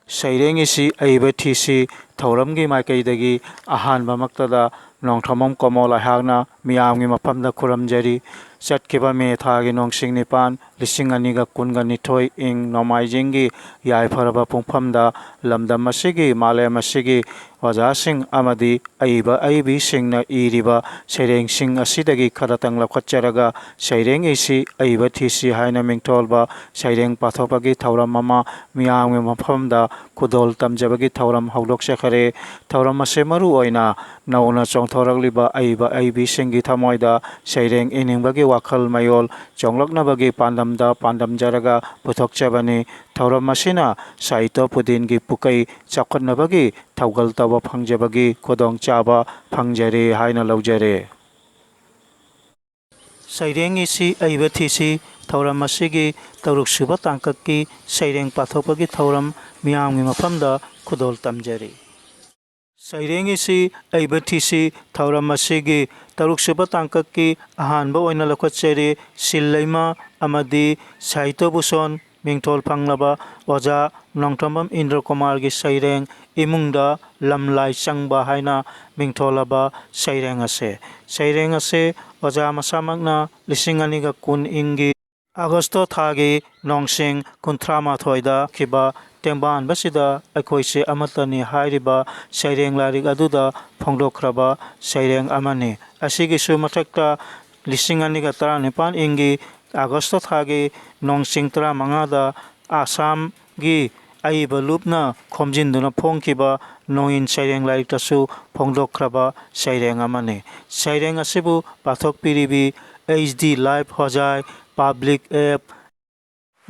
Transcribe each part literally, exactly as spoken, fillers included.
ꯁꯩꯔꯦꯡ ꯏꯁꯤ ꯑꯏꯕ ꯊꯤꯁꯤ ꯊꯧꯔꯝꯒꯤ ꯃꯥꯏꯀꯩꯗꯒꯤ ꯑꯍꯥꯟꯕꯃꯛꯇꯗ ꯅꯣꯡꯊꯣꯝꯕꯝ ꯀꯣꯃꯣꯜ ꯑꯩꯍꯥꯛꯅ ꯃꯤꯌꯥꯝꯒꯤ ꯃꯐꯝꯗ ꯈꯨꯔꯨꯝꯖꯔꯤ꯫ ꯆꯠꯈꯤꯕ ꯃꯦ ꯊꯥꯒꯤ ꯅꯣꯡꯁꯤꯡ ꯅꯤꯄꯥꯟ, ꯂꯤꯁꯤꯡ ꯑꯅꯤꯒ ꯀꯨꯟꯒ ꯅꯤꯊꯣꯏ ꯏꯪ ꯅꯣꯡꯃꯥꯏꯖꯤꯡꯒꯤ ꯌꯥꯏꯐꯔꯕ ꯄꯨꯡꯐꯝꯗ ꯂꯝꯗꯝ ꯑꯁꯤꯒꯤ, ꯃꯥꯂꯦꯝ ꯑꯁꯤꯒꯤ ꯑꯣꯖꯥꯁꯤꯡ ꯑꯃꯗꯤ ꯑꯏꯕ ꯑꯏꯕꯤꯁꯤꯡꯅ ꯏꯔꯤꯕ ꯁꯩꯔꯦꯡꯁꯤꯡ ꯑꯁꯤꯗꯒꯤ ꯈꯔꯇꯪ ꯂꯧꯈꯠꯆꯔꯒ ꯁꯩꯔꯦꯡ ꯏꯁꯤ ꯑꯏꯕ ꯊꯤꯁꯤ ꯍꯥꯏꯅ ꯃꯤꯡꯊꯣꯜꯕ ꯁꯩꯔꯦꯡ ꯄꯥꯊꯣꯛꯄꯒꯤ ꯊꯧꯔꯝ ꯑꯃ ꯃꯤꯌꯥꯝꯒꯤ ꯃꯐꯝꯗ ꯈꯨꯗꯣꯜ ꯇꯝꯖꯕꯒꯤ ꯊꯧꯔꯝ ꯍꯧꯗꯣꯛꯆꯈꯔꯦ꯫ ꯊꯧꯔꯝ ꯑꯁꯤ ꯃꯔꯨ ꯑꯣꯏꯅ ꯅꯧꯅ ꯆꯣꯡꯊꯣꯔꯛꯂꯤꯕ ꯑꯏꯕ ꯑꯏꯕꯤꯁꯤꯡꯒꯤ ꯊꯃꯣꯏꯗ ꯁꯩꯔꯦꯡ ꯏꯅꯤꯡꯕꯒꯤ ꯋꯥꯈꯜ ꯃꯌꯣꯜ ꯆꯣꯡꯂꯛꯅꯕꯒꯤ ꯄꯥꯟꯗꯝꯗ ꯄꯥꯟꯗꯝꯖꯔꯒ ꯄꯨꯊꯣꯛꯆꯕꯅꯤ꯫ ꯊꯧꯔꯝ ꯑꯁꯤꯅ ꯁꯥꯍꯤꯇ꯭ꯌ ꯄꯨꯗꯤꯟꯒꯤ ꯄꯨꯀꯩ ꯆꯥꯎꯈꯠꯅꯕꯒꯤ ꯊꯧꯒꯜ ꯇꯧꯕ ꯐꯪꯖꯕꯒꯤ ꯈꯨꯗꯣꯡꯆꯥꯕ ꯐꯪꯖꯔꯦ ꯍꯥꯏꯅ ꯂꯧꯖꯔꯦ꯫ ꯁꯩꯔꯦꯡ ꯏꯁꯤ ꯑꯏꯕ ꯊꯤꯁꯤ ꯊꯧꯔꯝ ꯑꯁꯤꯒꯤ ꯇꯔꯨꯛ ꯁꯨꯕ ꯇꯥꯡꯀꯛꯀꯤ ꯁꯩꯔꯦꯡ ꯄꯥꯊꯣꯛꯄꯒꯤ ꯊꯧꯔꯝ ꯃꯤꯌꯥꯝꯒꯤ ꯃꯐꯝꯗ ꯈꯨꯗꯣꯜ ꯇꯝꯖꯔꯤ꯫ ꯁꯩꯔꯦꯡ ꯏꯁꯤ ꯑꯏꯕ ꯊꯤꯁꯤ ꯊꯧꯔꯝ ꯑꯁꯤꯒꯤ ꯇꯔꯨꯛ ꯁꯨꯕ ꯇꯥꯡꯀꯛꯀꯤ ꯑꯍꯥꯟꯕ ꯑꯣꯏꯅ ꯂꯧꯈꯠꯆꯔꯤ꯫ ꯁꯤꯜ ꯂꯩꯃ ꯑꯃꯗꯤ ꯁꯥꯍꯤꯇ꯭ꯌ ꯚꯨꯁꯣꯟ ꯃꯤꯡꯊꯣꯜ ꯐꯪꯂꯕ ꯑꯣꯖꯥ ꯅꯣꯡꯊꯣꯝꯕꯝ ꯏꯟꯗ꯭ꯔ ꯀꯨꯃꯥꯔꯒꯤ ꯁꯩꯔꯦꯡ ꯏꯃꯨꯡꯗ ꯂꯝꯂꯥꯏ ꯆꯪꯕ ꯍꯥꯏꯅ ꯃꯤꯡꯊꯣꯜꯂꯕ ꯁꯩꯔꯦꯡ ꯑꯁꯦ꯫ ꯁꯩꯔꯦꯡ ꯑꯁꯦ ꯑꯣꯖꯥ ꯃꯁꯥꯃꯛꯅ ꯂꯤꯁꯤꯡ ꯑꯅꯤꯒ ꯀꯨꯟ ꯏꯪꯒꯤ ꯑꯥꯒꯁꯇꯣ ꯊꯥꯒꯤ ꯅꯣꯡꯁꯤꯡ ꯀꯨꯟꯊ꯭ꯔꯥ ꯃꯥꯊꯣꯏꯗ ꯈꯤꯕ ꯇꯦꯡꯕꯥꯟꯕꯁꯤꯗ ꯑꯩꯈꯣꯏꯁꯦ ꯑꯃꯠꯇꯅꯤ ꯍꯥꯏꯔꯤꯕ ꯁꯩꯔꯦꯡ ꯂꯥꯏꯔꯤꯛ ꯑꯗꯨꯗ ꯐꯣꯡꯗꯣꯛꯈ꯭ꯔꯕ ꯁꯩꯔꯦꯡ ꯑꯃꯅꯤ꯫ ꯑꯁꯤꯒꯤꯁꯨ ꯃꯊꯛꯇ ꯂꯤꯁꯤꯡ ꯑꯅꯤꯒ ꯇꯔꯥꯅꯤꯄꯥꯟ ꯏꯪꯒꯤ ꯑꯥꯒꯁꯇ ꯊꯥꯒꯤ ꯅꯣꯡꯁꯤꯡ ꯇꯔꯥꯃꯉꯥꯗ ꯑꯁꯥꯝꯒꯤ ꯑꯏꯕ ꯂꯨꯞꯅ ꯈꯣꯝꯖꯤꯟꯗꯨꯅ ꯐꯣꯡꯈꯤꯕ ꯅꯣꯡꯏꯟ ꯁꯩꯔꯦꯡ ꯂꯥꯏꯔꯤꯛꯇꯁꯨ ꯐꯣꯡꯗꯣꯛꯈ꯭ꯔꯕ ꯁꯩꯔꯦꯡ ꯑꯃꯅꯤ꯫ ꯁꯩꯔꯦꯡ ꯑꯁꯤꯕꯨ ꯄꯥꯊꯣꯛꯄꯤꯔꯤꯕꯤ ꯑꯩꯆ ꯗꯤ ꯂꯥꯏꯚ ꯍꯣꯖꯥꯏ ꯄꯕ꯭ꯂꯤꯛ ꯑꯦꯞ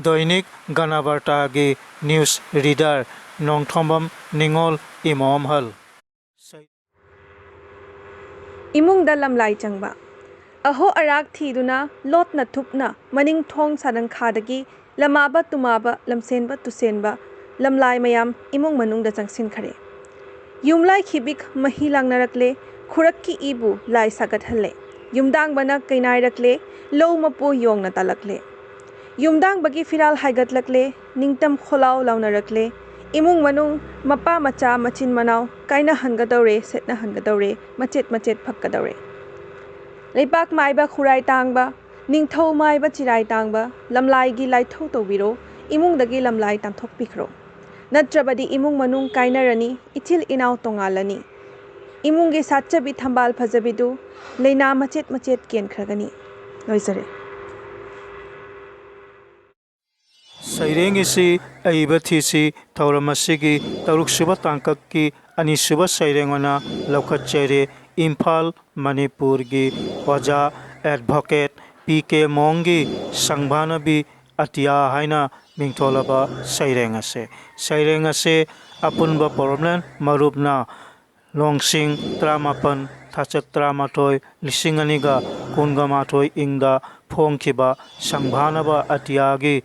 ꯗꯣꯏꯅꯤꯛ ꯒꯅꯕꯔꯇꯥꯒꯤ ꯅ꯭ꯌꯨꯁ ꯔꯤꯗꯔ ꯅꯣꯡꯊꯣꯝꯕꯝ ꯅꯤꯉꯣꯜ ꯏꯃꯣꯝꯍꯜ꯫ ꯏꯃꯨꯡꯗ ꯂꯝꯂꯥꯏ ꯆꯪꯕ꯫ ꯑꯍꯣ ꯑꯔꯥꯛ ꯊꯤꯗꯨꯅ ꯂꯣꯠꯅ ꯊꯨꯞꯅ ꯃꯅꯤꯡ ꯊꯣꯡ ꯁꯥꯗꯪꯈꯥꯗꯒꯤ ꯂꯃꯥꯕ ꯇꯨꯃꯥꯕ ꯂꯝꯁꯦꯟꯕ ꯇꯨꯁꯦꯟꯕ ꯂꯝꯂꯥꯏ ꯃꯌꯥꯝ ꯏꯃꯨꯡ ꯃꯅꯨꯡꯗ ꯆꯪꯁꯤꯟꯈꯔꯦ꯫ ꯌꯨꯝꯂꯥꯏ ꯈꯤꯕꯤꯛ ꯃꯍꯤ ꯂꯥꯡꯅꯔꯛꯂꯦ, ꯈꯨꯔꯛꯀꯤ ꯏꯕꯨ ꯂꯥꯏ ꯁꯥꯒꯠꯍꯜꯂꯦ꯫ ꯌꯨꯝꯗꯥꯡꯕꯅ ꯀꯩꯅꯥꯏꯔꯛꯂꯦ, ꯂꯧ ꯃꯄꯨ ꯌꯣꯡꯅ ꯇꯥꯂꯛꯂꯦ꯫ ꯌꯨꯝꯗꯥꯡꯕꯒꯤ ꯐꯤꯔꯥꯜ ꯍꯥꯏꯒꯠꯂꯛꯂꯦ, ꯅꯤꯡꯇꯝ ꯈꯣꯜꯂꯥꯎ ꯂꯥꯎꯅꯔꯛꯂꯦ꯫ ꯏꯃꯨꯡ ꯃꯅꯨꯡ, ꯃꯄꯥ ꯃꯆꯥ, ꯃꯆꯤꯟ ꯃꯅꯥꯎ ꯀꯥꯏꯅꯍꯟꯒꯗꯧꯔꯦ, ꯁꯦꯠꯅꯍꯟꯒꯗꯧꯔꯦ, ꯃꯆꯦꯠ ꯃꯆꯦꯠ ꯐꯛꯀꯗꯧꯔꯦ꯫ ꯂꯩꯕꯥꯛ ꯃꯥꯏꯕ ꯈꯨꯔꯥꯏ ꯇꯥꯡꯕ, ꯅꯤꯡꯊꯧ ꯃꯥꯏꯕ ꯆꯤꯔꯥꯏ ꯇꯥꯡꯕ, ꯂꯝꯂꯥꯏꯒꯤ ꯂꯥꯏꯊꯧ ꯇꯧꯕꯤꯔꯣ, ꯏꯃꯨꯡꯗꯒꯤ ꯂꯝꯂꯥꯏ ꯇꯥꯟꯊꯣꯛꯄꯤꯈ꯭ꯔꯣ꯫ ꯅꯠꯇ꯭ꯔꯕꯗꯤ ꯏꯃꯨꯡ ꯃꯅꯨꯡ ꯀꯥꯏꯅꯔꯅꯤ, ꯏꯆꯤꯜ ꯏꯅꯥꯎ ꯇꯣꯉꯥꯜꯂꯅꯤ꯫ ꯏꯃꯨꯡꯒꯤ ꯁꯥꯠꯆꯕꯤ ꯊꯝꯕꯥꯜ ꯐꯖꯕꯤꯗꯨ ꯂꯩꯅꯥ ꯃꯆꯦꯠ ꯃꯆꯦꯠ ꯀꯦꯟꯈ꯭ꯔꯒꯅꯤ꯫ ꯂꯣꯏꯖꯔꯦ꯫ ꯁꯩꯔꯦꯡ ꯏꯁꯤ ꯑꯏꯕ ꯊꯤꯁꯤ ꯊꯧꯔꯝ ꯑꯁꯤꯒꯤ ꯇꯔꯨꯛꯁꯨꯕ ꯇꯥꯡꯀꯛꯀꯤ ꯑꯅꯤꯁꯨꯕ ꯁꯩꯔꯦꯡ ꯑꯣꯏꯅ ꯂꯧꯈꯠꯆꯔꯤ꯫ ꯏꯝꯐꯥꯜ, ꯃꯅꯤꯄꯨꯔꯒꯤ ꯑꯣꯖꯥ ꯑꯦꯗꯚꯣꯀꯦꯠ ꯄꯤ ꯀꯦ ꯃꯣꯡꯒꯤ ꯁꯪꯕꯥꯅꯕꯤ ꯑꯇꯤꯌꯥ ꯍꯥꯏꯅ ꯃꯤꯡꯊꯣꯜꯂꯕ ꯁꯩꯔꯦꯡ ꯑꯁꯦ꯫ ꯁꯩꯔꯦꯡ ꯑꯁꯦ ꯑꯄꯨꯟꯕ ꯄ꯭ꯔꯣꯕ꯭ꯂꯦꯝ ꯃꯔꯨꯞꯅ ꯂꯣꯡꯁꯤꯡ ꯇꯔꯥꯃꯥꯄꯟ, ꯊꯥꯆꯠ ꯇꯔꯥꯃꯥꯊꯣꯏ, ꯂꯤꯁꯤꯡ ꯑꯅꯤꯒ ꯀꯨꯟꯒ ꯃꯥꯊꯣꯏ ꯏꯪꯗ ꯐꯣꯡꯈꯤꯕ ꯁꯪꯕꯥꯅꯕ ꯑꯇꯤꯌꯥꯒꯤ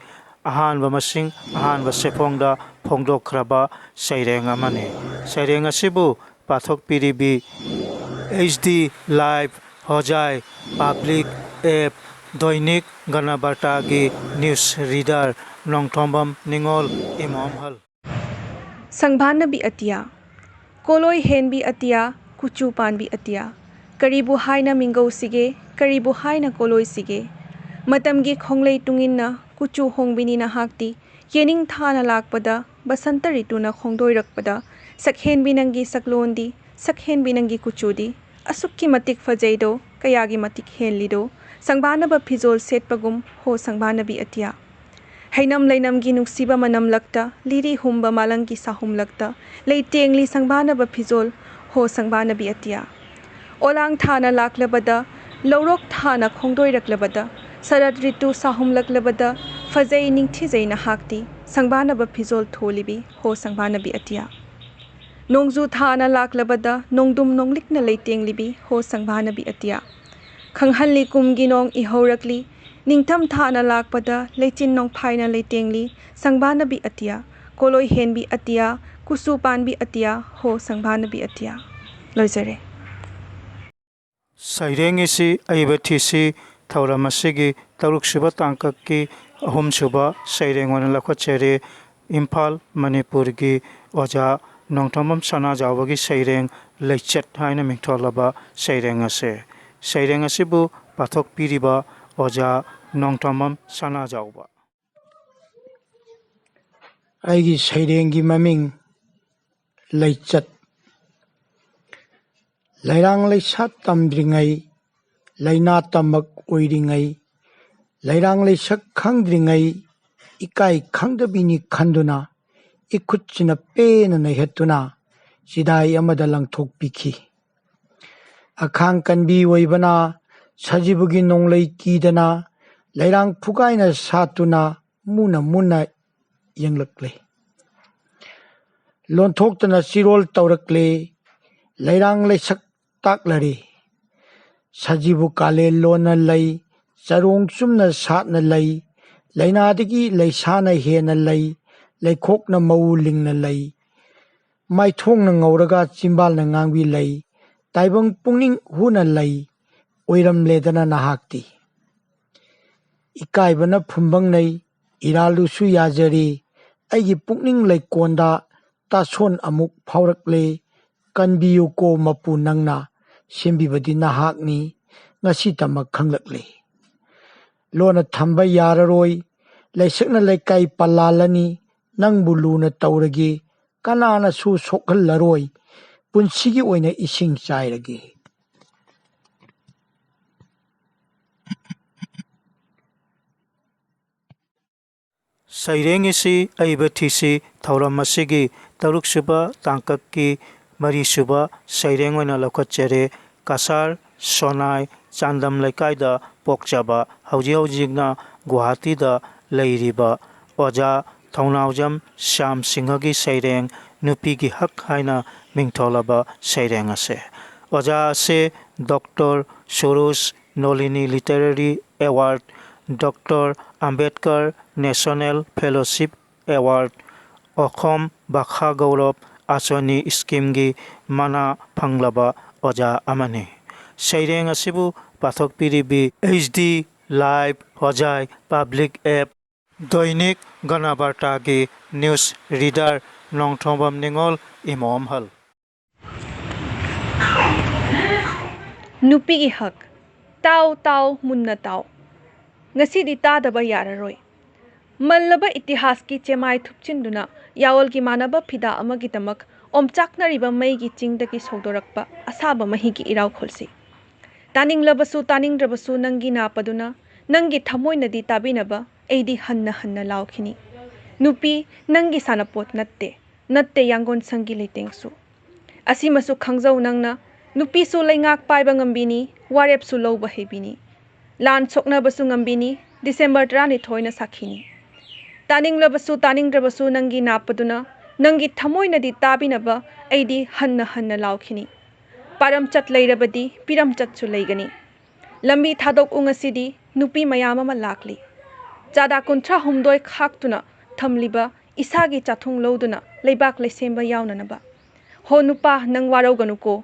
ꯑꯍꯥꯟꯕ ꯃꯁꯤꯡ ꯑꯍꯥꯟꯕ ꯁꯦꯐꯣꯡꯗ ꯐꯣꯡꯗꯣꯛꯈ꯭ꯔꯕ ꯁꯩꯔꯦꯡ ꯑꯃꯅꯤ꯫ ꯁꯩꯔꯦꯡ ꯑꯁꯤꯕꯨ ꯄꯥꯊꯣꯛꯄꯤꯔꯤꯕꯤ ꯑꯩꯆ ꯗꯤ ꯂꯥꯏꯚ ꯍꯣꯖꯥꯏ ꯄꯥꯕ꯭ꯂꯤꯛ ꯑꯦꯞ ꯗꯣꯏꯅꯤꯛ ꯒꯅꯕꯥꯔꯇꯥꯒꯤ ꯅ꯭ꯌꯨꯁ ꯔꯤꯗꯔ ꯅꯣꯡꯊꯣꯝꯕꯝ ꯅꯤꯉꯣꯜ ꯏꯃꯣꯝꯍꯜ꯫ ꯁꯪꯕꯥꯅꯕꯤ ꯑꯇꯤꯌꯥ, ꯀꯣꯂꯣꯏ ꯍꯦꯟꯕꯤ ꯑꯇꯤꯌꯥ, ꯀꯨꯆꯨ ꯄꯥꯟꯕꯤ ꯑꯇꯤꯌꯥ꯫ ꯀꯔꯤꯕꯨ ꯍꯥꯏꯅ ꯃꯤꯡꯒꯧꯁꯤꯒꯦ, ꯀꯔꯤꯕꯨ ꯍꯥꯏꯅ ꯀꯣꯂꯣꯏꯁꯤꯒꯦ? ꯃꯇꯝꯒꯤ ꯈꯣꯡꯂꯩ ꯇꯨꯡꯏꯟꯅ ꯀꯨꯆꯨ ꯍꯣꯡꯕꯤꯅꯤ ꯅꯍꯥꯛꯇꯤ꯫ ꯌꯦꯅꯤꯡ ꯊꯥꯅ ꯂꯥꯛꯄꯗ ꯕꯁꯟꯇ ꯔꯤꯇꯨꯅ ꯈꯣꯡꯗꯣꯏꯔꯛꯄꯗ, ꯁꯛꯍꯦꯟꯕꯤ ꯅꯪꯒꯤ ꯁꯛꯂꯣꯟꯗꯤ, ꯁꯛꯍꯦꯟꯕꯤ ꯅꯪꯒꯤ ꯀꯨꯆꯨꯗꯤ ꯑꯁꯨꯛꯀꯤ ꯃꯇꯤꯛ ꯐꯖꯩꯗꯣ, ꯀꯌꯥꯒꯤ ꯃꯇꯤꯛ ꯍꯦꯜꯂꯤꯗꯣ, ꯁꯪꯕꯥꯅꯕ ꯐꯤꯖꯣꯜ ꯁꯦꯠꯄꯒꯨꯝ, ꯍꯣ ꯁꯪꯕꯥꯅꯕꯤ ꯑꯇꯤꯌꯥ꯫ ꯍꯩꯅꯝ ꯂꯩꯅꯝꯒꯤ ꯅꯨꯡꯁꯤꯕ ꯃꯅꯝꯂꯛꯇ, ꯂꯤꯔꯤ ꯍꯨꯝꯕ ꯃꯥꯂꯪꯒꯤ ꯁꯥꯍꯨꯝꯂꯛꯇ, ꯂꯩꯇꯦꯡꯂꯤ ꯁꯪꯕꯥꯅꯕ ꯐꯤꯖꯣꯜ, ꯍꯣ ꯁꯪꯕꯥꯅꯕꯤ ꯑꯇꯤꯌꯥ꯫ ꯑꯣꯂꯥꯡ ꯊꯥꯅ ꯂꯥꯛꯂꯕꯗ, ꯂꯧꯔꯣꯛ ꯊꯥꯅ ꯈꯣꯡꯗꯣꯏꯔꯛꯂꯕꯗ, ꯁꯔꯠ ꯔꯤꯇꯨ ꯁꯥꯍꯨꯝꯂꯛꯂꯕꯗ, ꯐꯖꯩ ꯅꯤꯡꯊꯤꯖꯩ ꯅꯍꯥꯛꯇꯤ, ꯁꯪꯕꯥꯅꯕ ꯐꯤꯖꯣꯜ ꯊꯣꯜꯂꯤꯕꯤ, ꯍꯣ ꯁꯪꯕꯥꯅꯕꯤ ꯑꯇꯤꯌꯥ꯫ ꯅꯣꯡꯖꯨ ꯊꯥꯅ ꯂꯥꯛꯂꯕꯗ, ꯅꯣꯡꯗꯨꯝ ꯅꯣꯡꯂꯤꯛꯅ ꯂꯩꯇꯦꯡꯂꯤꯕꯤ, ꯍꯣ ꯁꯪꯕꯥꯅꯕꯤ ꯑꯇꯤꯌꯥ꯫ ꯈꯪꯍꯜꯂꯤ ꯀꯨꯝꯒꯤ ꯅꯣꯡ ꯏꯍꯧꯔꯛꯂꯤ, ꯅꯤꯡꯊꯝ ꯊꯥꯅ ꯂꯥꯛꯄꯗ, ꯂꯩꯆꯤꯟ ꯅꯣꯡꯐꯥꯏꯅ ꯂꯩꯇꯦꯡꯂꯤ, ꯁꯪꯕꯥꯅꯕꯤ ꯑꯇꯤꯌꯥ, ꯀꯣꯂꯣꯏ ꯍꯦꯟꯕꯤ ꯑꯇꯤꯌꯥ, ꯀꯨꯆꯨ ꯄꯥꯟꯕꯤ ꯑꯇꯤꯌꯥ, ꯍꯣ ꯁꯪꯕꯥꯅꯕꯤ ꯑꯇꯤꯌꯥ꯫ ꯂꯣꯏꯖꯔꯦ꯫ ꯁꯩꯔꯦꯡ ꯏꯁꯤ ꯑꯏꯕ ꯊꯤꯁꯤ ꯊꯧꯔꯝ ꯑꯁꯤꯒꯤ ꯇꯔꯨꯛꯁꯨꯕ ꯇꯥꯡꯀꯛꯀꯤ ꯑꯍꯨꯝꯁꯨꯕ ꯁꯩꯔꯦꯡ ꯑꯣꯏꯅ ꯂꯧꯈꯠꯆꯔꯤ꯫ ꯏꯝꯐꯥꯜ, ꯃꯅꯤꯄꯨꯔꯒꯤ ꯑꯣꯖꯥ ꯅꯣꯡꯊꯣꯝꯕꯝ ꯁꯅꯥꯖꯥꯎꯕꯒꯤ ꯁꯩꯔꯦꯡ ꯂꯩꯆꯠ ꯍꯥꯏꯅ ꯃꯤꯡꯊꯣꯜꯂꯕ ꯁꯩꯔꯦꯡ ꯑꯁꯦ꯫ ꯁꯩꯔꯦꯡ ꯑꯁꯤꯕꯨ ꯄꯥꯊꯣꯛꯄꯤꯔꯤꯕ ꯑꯣꯖꯥ ꯅꯣꯡꯊꯣꯝꯕꯝ ꯁꯅꯥꯖꯥꯎꯕ꯫ ꯑꯩꯒꯤ ꯁꯩꯔꯦꯡꯒꯤ ꯃꯃꯤꯡ ꯂꯩꯆꯠ꯫ ꯂꯩꯔꯥꯡ ꯂꯩꯁꯥ ꯇꯝꯗ꯭ꯔꯤꯉꯩ, ꯂꯩꯅꯥ ꯇꯝꯕ ꯑꯣꯏꯔꯤꯉꯩ, ꯂꯩꯔꯥꯡ ꯂꯩꯁꯛ ꯈꯪꯗ꯭ꯔꯤꯉꯩ, ꯏꯀꯥꯏ ꯈꯪꯗꯕꯤꯅꯤ ꯈꯟꯗꯨꯅ, ꯏꯈꯨꯠꯁꯤꯅ ꯄꯦꯟꯅ ꯅꯩꯍꯠꯇꯨꯅ ꯆꯤꯗꯥꯏ ꯑꯃꯗ ꯂꯪꯊꯣꯛꯄꯤꯈꯤ꯫ ꯑꯈꯥꯡ ꯀꯟꯕꯤ ꯑꯣꯏꯕꯅ ꯁꯖꯤꯕꯨꯒꯤ ꯅꯣꯡꯂꯩ ꯀꯤꯗꯅ ꯂꯩꯔꯥꯡ ꯐꯨꯒꯥꯏꯅ ꯁꯥꯠꯇꯨꯅ ꯃꯨꯟꯅ ꯃꯨꯟꯅ ꯌꯦꯡꯂꯛꯂꯦ꯫ ꯂꯣꯟꯊꯣꯛꯇꯅ ꯆꯤꯔꯣꯜ ꯇꯧꯔꯛꯂꯦ꯫ ꯂꯩꯔꯥꯡ ꯂꯩꯁꯛ ꯇꯥꯛꯂꯔꯦ꯫ ꯁꯖꯤꯕꯨ ꯀꯥꯂꯦꯟ ꯂꯣꯟꯅ ꯂꯩ, ꯆꯔꯣꯡ ꯆꯨꯝꯅ ꯁꯥꯠꯅ ꯂꯩ, ꯂꯩꯅꯥꯗꯒꯤ ꯂꯩꯁꯥꯅ ꯍꯦꯟꯅ ꯂꯩ, ꯂꯩꯈꯣꯛꯅ ꯃꯎ ꯂꯤꯡꯅ ꯂꯩ, ꯃꯥꯏꯊꯣꯡꯅ ꯉꯧꯔꯒ ꯆꯤꯝꯕꯥꯜꯅ ꯉꯥꯡꯕꯤ ꯂꯩ, ꯇꯥꯏꯕꯪ ꯄꯨꯛꯅꯤꯡ ꯍꯨꯅ ꯂꯩ, ꯑꯣꯏꯔꯝꯂꯦꯗꯅ ꯅꯍꯥꯛꯇꯤ꯫ ꯏꯀꯥꯏꯕꯅ ꯐꯨꯝꯕꯪꯅꯩ, ꯏꯔꯥꯜꯂꯨꯁꯨ ꯌꯥꯖꯔꯤ, ꯑꯩꯒꯤ ꯄꯨꯛꯅꯤꯡ ꯂꯩꯀꯣꯟꯗ ꯇꯥꯁꯣꯟ ꯑꯃꯨꯛ ꯐꯥꯎꯔꯛꯂꯦ, ꯀꯟꯕꯤꯌꯨꯀꯣ ꯃꯄꯨ ꯅꯪꯅ, ꯁꯦꯝꯕꯤꯕꯗꯤ ꯅꯍꯥꯛꯅꯤ, ꯉꯁꯤꯇꯃꯛ ꯈꯪꯂꯛꯂꯦ꯫ ꯂꯣꯟꯅ ꯊꯝꯕ ꯌꯥꯔꯔꯣꯏ, ꯂꯩꯁꯛꯅ ꯂꯩꯀꯥꯏ ꯄꯜꯂꯥꯜꯂꯅꯤ, ꯅꯪꯕꯨ ꯂꯨꯅ ꯇꯧꯔꯒꯦ, ꯀꯅꯥꯅꯁꯨ ꯁꯣꯛꯍꯜꯂꯔꯣꯏ, ꯄꯨꯟꯁꯤꯒꯤ ꯑꯣꯏꯅ ꯏꯁꯤꯡ ꯆꯥꯏꯔꯒꯦ꯫ ꯁꯩꯔꯦꯡ ꯑꯁꯤ ꯑꯏꯕ ꯊꯤꯁꯤ ꯊꯧꯔꯝ ꯑꯁꯤꯒꯤ ꯇꯔꯨꯛꯁꯨꯕ ꯇꯥꯡꯀꯛꯀꯤ ꯃꯔꯤꯁꯨꯕ ꯁꯩꯔꯦꯡ ꯑꯣꯏꯅ ꯂꯧꯈꯠꯆꯔꯦ꯫ ꯀꯁꯥꯔ ꯁꯣꯅꯥꯏ ꯆꯥꯟꯗꯝ ꯂꯩꯀꯥꯏꯗ ꯄꯣꯛꯆꯕ, ꯍꯧꯖꯤꯛ ꯍꯧꯖꯤꯛꯅ ꯒꯨꯋꯥꯍꯥꯇꯤꯗ ꯂꯩꯔꯤꯕ ꯑꯣꯖꯥ ꯊꯧꯅꯥꯎꯖꯝ ꯁ꯭ꯌꯥꯝ ꯁꯤꯡꯍꯒꯤ ꯁꯩꯔꯦꯡ ꯅꯨꯄꯤꯒꯤ ꯍꯛ ꯍꯥꯏꯅ ꯃꯤꯡꯊꯣꯜꯂꯕ ꯁꯩꯔꯦꯡ ꯑꯁꯦ꯫ ꯑꯣꯖꯥ ꯑꯁꯦ ꯗꯣꯛꯇꯔ ꯁꯨꯔꯨꯁ ꯅꯣꯂꯤꯅꯤ literary award, doctor Ambedkar national fellowship award, ꯑꯣꯈꯣꯝ ꯚꯥꯈꯥ ꯒꯧꯔꯕ ꯑꯥꯆꯣꯅꯤ ꯁ꯭ꯀꯤꯝꯒꯤ ꯃꯅꯥ ꯐꯪꯂꯕ ꯑꯣꯖꯥ ꯑꯃꯅꯤ꯫ ꯁꯩꯔꯦꯡ ꯑꯁꯤꯕꯨ ꯄꯥꯊꯣꯛꯄꯤꯔꯤꯕꯤ ꯑꯩꯆ ꯗꯤ ꯂꯥꯏꯚ ꯍꯣꯖꯥꯏ ꯄꯕ꯭ꯂꯤꯛ ꯑꯦꯞ ꯗꯣꯏꯅꯤꯛ ꯒꯅꯕꯥꯔꯇꯥꯒꯤ ꯅ꯭ꯌꯨꯁ ꯔꯤꯗꯔ ꯅꯣꯡꯊꯣꯝꯕꯝ ꯅꯤꯉꯣꯜ ꯏꯃꯣꯝꯍꯜ꯫ ꯅꯨꯄꯤꯒꯤ ꯍꯛ꯫ ꯇꯥꯎ, ꯇꯥꯎ, ꯃꯨꯟꯅ ꯇꯥꯎ꯫ ꯉꯁꯤꯗꯤ ꯇꯥꯗꯕ ꯌꯥꯔꯔꯣꯏ꯫ ꯃꯜꯂꯕ ꯏꯇꯤꯍꯥꯁꯀꯤ ꯆꯦꯃꯥꯏ ꯊꯨꯞꯆꯤꯟꯗꯨꯅ ꯌꯥꯑꯣꯜꯒꯤ ꯃꯥꯟꯅꯕ ꯐꯤꯗꯥ ꯑꯃꯒꯤꯗꯃꯛ ꯑꯣꯝꯆꯥꯛꯅꯔꯤꯕ ꯃꯩꯒꯤ ꯆꯤꯡꯗꯒꯤ ꯁꯧꯗꯣꯔꯛꯄ ꯑꯁꯥꯕ ꯃꯍꯤꯒꯤ ꯏꯔꯥꯎꯈꯣꯜꯁꯤ꯫ ꯇꯥꯅꯤꯡꯂꯕꯁꯨ ꯇꯥꯅꯤꯡꯗ꯭ꯔꯕꯁꯨ ꯅꯪꯒꯤ ꯅꯥꯞ ꯑꯗꯨꯅ, ꯅꯪꯒꯤ ꯊꯃꯣꯏꯅꯗꯤ ꯇꯥꯕꯤꯅꯕ ꯑꯩꯗꯤ ꯍꯟꯅ ꯍꯟꯅ ꯂꯥꯎꯈꯤꯅꯤ꯫ ꯅꯨꯄꯤ, ꯅꯪꯒꯤ ꯁꯥꯟꯅꯄꯣꯠ ꯅꯠꯇꯦ, ꯅꯠꯇꯦ ꯌꯥꯡꯒꯣꯟꯁꯪꯒꯤ ꯂꯩꯇꯦꯡꯁꯨ꯫ ꯑꯁꯤꯃꯁꯨ ꯈꯪꯖꯧ ꯅꯪꯅ, ꯅꯨꯄꯤꯁꯨ ꯂꯩꯉꯥꯛ ꯄꯥꯏꯕ ꯉꯝꯕꯤꯅꯤ, ꯋꯥꯔꯦꯞꯁꯨ ꯂꯧꯕ ꯍꯩꯕꯤꯅꯤ꯫ ꯂꯥꯟ ꯁꯣꯛꯅꯕꯁꯨ ꯉꯝꯕꯤꯅꯤ, ꯗꯤꯁꯦꯝꯕꯔ ꯇꯔꯥꯅꯤꯊꯣꯏꯅ ꯁꯥꯈꯤꯅꯤ꯫ ꯇꯥꯅꯤꯡꯂꯕꯁꯨ ꯇꯥꯅꯤꯡꯗ꯭ꯔꯕꯁꯨ ꯅꯪꯒꯤ ꯅꯥꯞ ꯑꯗꯨꯅ, ꯅꯪꯒꯤ ꯊꯃꯣꯏꯅꯗꯤ ꯇꯥꯕꯤꯅꯕ ꯑꯩꯗꯤ ꯍꯟꯅ ꯍꯟꯅ ꯂꯥꯎꯈꯤꯅꯤ꯫ ꯄꯥꯔꯝꯆꯠ ꯂꯩꯔꯕꯗꯤ ꯄꯤꯔꯝꯆꯠꯁꯨ ꯂꯩꯒꯅꯤ꯫ ꯂꯝꯕꯤ ꯊꯥꯗꯣꯛꯎ ꯉꯁꯤꯗꯤ ꯅꯨꯄꯤ ꯃꯌꯥꯝ ꯑꯃ ꯂꯥꯛꯂꯤ꯫ ꯆꯥꯗꯥ ꯀꯨꯟꯊ꯭ꯔꯥ ꯍꯨꯝꯗꯣꯏ ꯈꯥꯛꯇꯨꯅ ꯊꯝꯂꯤꯕ ꯏꯁꯥꯒꯤ ꯆꯥꯊꯨꯡ ꯂꯧꯗꯨꯅ ꯂꯩꯕꯥꯛ ꯂꯩꯁꯦꯝꯕ ꯌꯥꯎꯅꯅꯕ꯫ ꯍꯣ ꯅꯨꯄꯥ, ꯅꯪ ꯋꯥꯔꯧꯒꯅꯨꯀꯣ꯫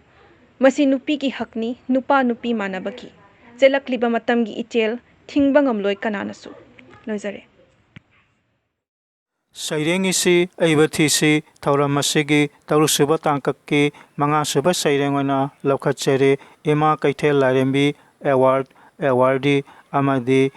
ꯃꯁꯤ ꯅꯨꯄꯤꯒꯤ ꯍꯛꯅꯤ, ꯅꯨꯄꯥ ꯅꯨꯄꯤ ꯃꯥꯟꯅꯕꯒꯤ꯫ ꯆꯦꯜꯂꯛꯂꯤꯕ ꯃꯇꯝꯒꯤ ꯏꯆꯦꯜ ꯊꯤꯡꯕ ꯉꯝꯂꯣꯏ ꯀꯅꯥꯅꯁꯨ꯫ ꯂꯣꯏꯖꯔꯦ꯫ ꯁꯩꯔꯦꯡ ꯏꯁꯤ ꯑꯏꯕ ꯊꯤꯁꯤ ꯊꯧꯔꯝ ꯑꯁꯤꯒꯤ ꯇꯔꯨꯛꯁꯨꯕ ꯇꯥꯡꯀꯛꯀꯤ ꯃꯉꯥꯁꯨꯕ ꯁꯩꯔꯦꯡ ꯑꯣꯏꯅ ꯂꯧꯈꯠꯆꯔꯤ꯫ ꯏꯃꯥ ꯀꯩꯊꯦꯜ ꯂꯥꯏꯔꯦꯝꯕꯤ ꯑꯦꯋꯥꯔꯗ, ꯑꯦꯋꯥꯔꯗꯤ ꯑꯃꯗꯤ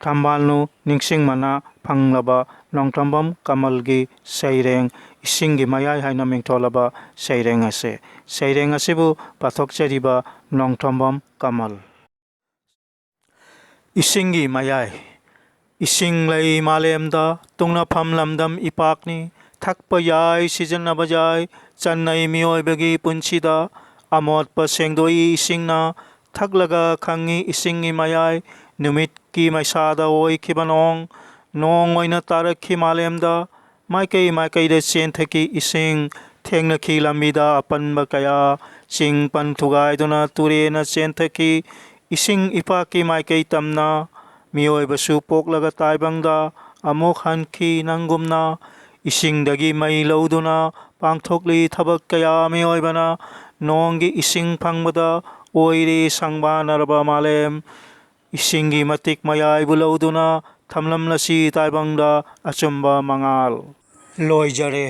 ꯊꯝꯕꯥꯜꯅꯨ ꯅꯤꯡꯁꯤꯡꯕꯅ ꯐꯪꯂꯕ ꯅꯣꯡꯊꯣꯝꯕꯝ ꯀꯃꯜꯒꯤ ꯁꯩꯔꯦꯡ ꯏꯁꯤꯡꯒꯤ ꯃꯌꯥꯏ ꯍꯥꯏꯅ ꯃꯤꯡꯊꯣꯜꯂꯕ ꯁꯩꯔꯦꯡ ꯑꯁꯤ꯫ ꯁꯩꯔꯦꯡ ꯑꯁꯤꯕꯨ ꯄꯥꯊꯣꯛꯆꯔꯤꯕ ꯅꯣꯡꯊꯣꯝꯕꯝ ꯀꯃꯜ꯫ ꯏꯁꯤꯡꯒꯤ ꯃꯌꯥꯏ꯫ ꯏꯁꯤꯡ ꯂꯩ ꯃꯥꯂꯦꯝꯗ ꯇꯨꯡꯅꯐꯝ ꯂꯝꯗꯝ ꯏꯄꯥꯛꯅꯤ꯫ ꯊꯛꯄ ꯌꯥꯏ, ꯁꯤꯖꯤꯟꯅꯕ ꯌꯥꯏ, ꯆꯟꯅꯩ ꯃꯤꯑꯣꯏꯕꯒꯤ ꯄꯨꯟꯁꯤꯗ꯫ ꯑꯃꯣꯠꯄ ꯁꯦꯡꯗꯣꯛꯏ ꯏꯁꯤꯡꯅ, ꯊꯛꯂꯒ ꯈꯪꯉꯤ ꯏꯁꯤꯡꯒꯤ ꯃꯌꯥꯏ꯫ ꯅꯨꯃꯤꯠꯀꯤ ꯃꯩꯁꯥꯗ ꯑꯣꯏꯈꯤꯕ ꯅꯣꯡ, ꯅꯣꯡ ꯑꯣꯏꯅ ꯇꯥꯔꯛꯈꯤ ꯃꯥꯂꯦꯝꯗ꯫ ꯃꯥꯏꯀꯩ ꯃꯥꯏꯀꯩꯗ ꯆꯦꯟꯊꯈꯤ ꯏꯁꯤꯡ, ꯊꯦꯡꯅꯈꯤ ꯂꯝꯕꯤꯗ ꯑꯄꯟꯕ ꯀꯌꯥ꯫ ꯆꯤꯡ ꯄꯟ ꯊꯨꯒꯥꯏꯗꯨꯅ ꯇꯨꯔꯦꯟꯅ ꯆꯦꯟꯊꯈꯤ꯫ ꯏꯁꯤꯡ ꯏꯄꯥꯛꯀꯤ ꯃꯥꯏꯀꯩ ꯇꯝꯅ, ꯃꯤꯑꯣꯏꯕꯁꯨ ꯄꯣꯛꯂꯒ ꯇꯥꯏꯕꯪꯗ ꯑꯃꯨꯛ ꯍꯟꯈꯤ ꯅꯪꯒꯨꯝꯅ꯫ ꯏꯁꯤꯡꯗꯒꯤ ꯃꯩ ꯂꯧꯗꯨꯅ ꯄꯥꯡꯊꯣꯛꯂꯤ ꯊꯕꯛ ꯀꯌꯥ ꯃꯤꯑꯣꯏꯕꯅ꯫ ꯅꯣꯡꯒꯤ ꯏꯁꯤꯡ ꯐꯪꯕꯗ ꯑꯣꯏꯔꯦ ꯁꯪꯕꯥꯅꯔꯕ ꯃꯥꯂꯦꯝ꯫ ꯏꯁꯤꯡꯒꯤ ꯃꯇꯤꯛ ꯃꯌꯥꯏꯕꯨ ꯂꯧꯗꯨꯅ ꯊꯝꯂꯝꯂꯁꯤ ꯇꯥꯏꯕꯪꯗ ꯑꯆꯨꯝꯕ ꯃꯉꯥꯜ꯫ ꯂꯣꯏꯖꯔꯦ꯫